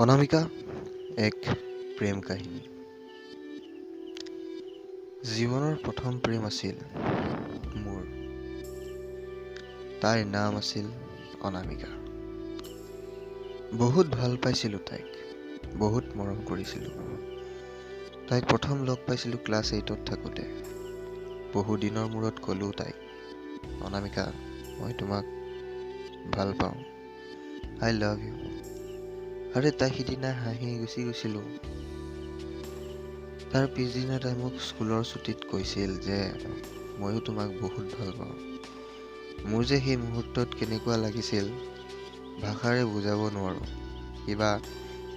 অনামিকা এক প্ৰেম কাহিনী। জীৱনৰ প্ৰথম প্ৰেম আছিল মোৰ। তাইৰ নাম আছিল অনামিকা। বহুত ভাল পাইছিলোঁ তাইক, বহুত মৰম কৰিছিলোঁ তাইক। প্ৰথম লগ পাইছিলোঁ ক্লাছ 8ত থাকোঁতে। বহু দিনৰ মূৰত ক'লোঁ তাইক, অনামিকা, মই তোমাক ভাল পাওঁ, I love you. আৰে তাই সিদিনা হাঁহি গুচি গৈছিলোঁ। তাৰ পিছদিনা তাই মোক স্কুলৰ ছুটীত কৈছিল যে ময়ো তোমাক বহুত ভাল পাওঁ। মোৰ যে সেই মুহূৰ্তত কেনেকুৱা লাগিছিল ভাষাৰে বুজাব নোৱাৰোঁ। কিবা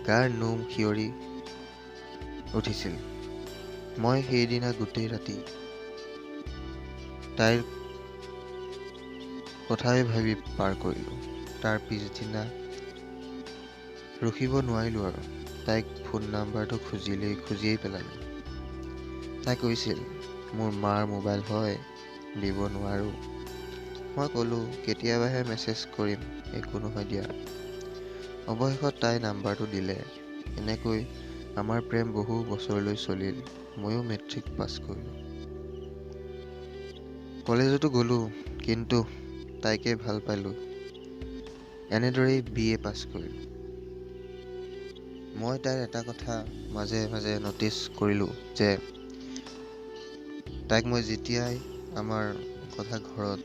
গাৰ নোম শিয়ৰি উঠিছিল। মই সেইদিনা গোটেই ৰাতি তাইৰ কথাই ভাবি পাৰ কৰিলোঁ। তাৰ পিছদিনা ৰখিব নোৱাৰিলোঁ আৰু তাইক ফোন নাম্বাৰটো খুজিয়েই পেলালোঁ। তাই কৈছিল, মোৰ মাৰ মোবাইল হয়, দিব নোৱাৰোঁ। মই ক'লোঁ, কেতিয়াবাহে মেছেজ কৰিম, একো নহয় দিয়া। অৱশেষত তাই নাম্বাৰটো দিলে। এনেকৈ আমাৰ প্ৰেম বহু বছৰলৈ চলিল। ময়ো মেট্ৰিক পাছ কৰিলোঁ, কলেজতো গ'লোঁ, কিন্তু তাইকে ভাল পালোঁ। এনেদৰেই বি.এ. পাছ কৰিলোঁ। মই তাইৰ এটা কথা মাজে মাজে ন'টিছ কৰিলোঁ যে তাইক মই যেতিয়াই আমাৰ কথা ঘৰত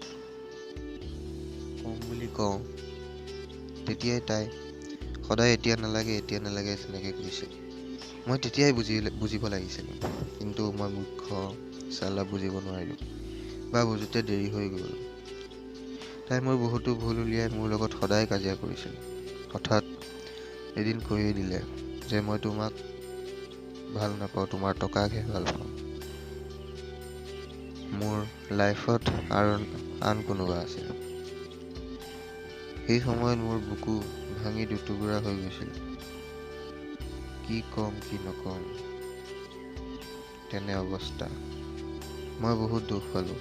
ক'ম বুলি কওঁ, তেতিয়াই তাই সদায় এতিয়া নালাগে, এতিয়া নালাগে তেনেকৈ কৈছিল। মই তেতিয়াই বুজিব লাগিছিল, কিন্তু মই মূৰ্খ চালা, বুজিব নোৱাৰিলোঁ বা বুজোঁতে দেৰি হৈ গ'ল। তাই মোৰ বহুতো ভুল উলিয়াই মোৰ লগত সদায় কাজিয়া কৰিছিল। হঠাৎ এদিন কৈয়ে দিলে যে মই তোমাক ভাল নাপাওঁ, তোমাৰ টকাকহে ভাল পাওঁ। মোৰ লাইফত আৰু আন কোনোবা আছে। সেই সময়ত মোৰ বুকু ভাঙি দুটুকুৰা হৈ গৈছিল। কি ক'ম কি নক'ম তেনে অৱস্থা। মই বহুত দুখ পালোঁ।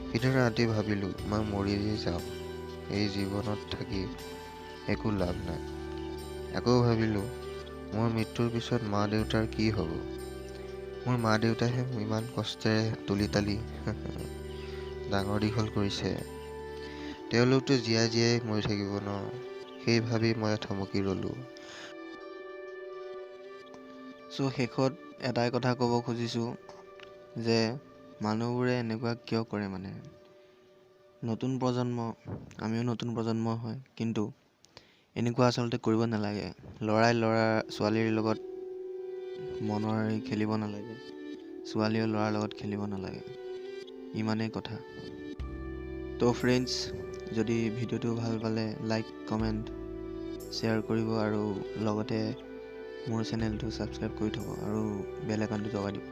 সিদিনা ৰাতি ভাবিলোঁ, মই মৰিয়েই যাম, এই জীৱনত থাকি একো লাভ নাই। আকৌ ভাবিলোঁ, মোৰ মৃত্যুৰ পিছত মা দেউতাৰ কি হ'ব? মোৰ মা দেউতাইহে ইমান কষ্টেৰে তুলি তালি ডাঙৰ দীঘল কৰিছে, তেওঁলোকতো জীয়াই জীয়াই মৰি থাকিব ন? সেই ভাবি মই থমকি ৰ'লোঁ। চ' শেষত এটাই কথা ক'ব খুজিছোঁ যে মানুহবোৰে এনেকুৱা কিয় কৰে মানে? নতুন প্ৰজন্ম, আমিও নতুন প্ৰজন্ম হয়, কিন্তু এনেকুৱা আচলতে কৰিব নালাগে। ল'ৰাই ল'ৰা ছোৱালীৰ লগত মনৰ খেলিব নালাগে, ছোৱালীয়েও ল'ৰাৰ লগত খেলিব নালাগে, ইমানেই কথা। তো ফ্ৰেণ্ডছ, যদি ভিডিঅ'টো ভাল পালে লাইক, কমেণ্ট, শ্বেয়াৰ কৰিব আৰু লগতে মোৰ চেনেলটো ছাবস্ক্ৰাইব কৰি থ'ব আৰু বেল আইকনটো দবাই দিব।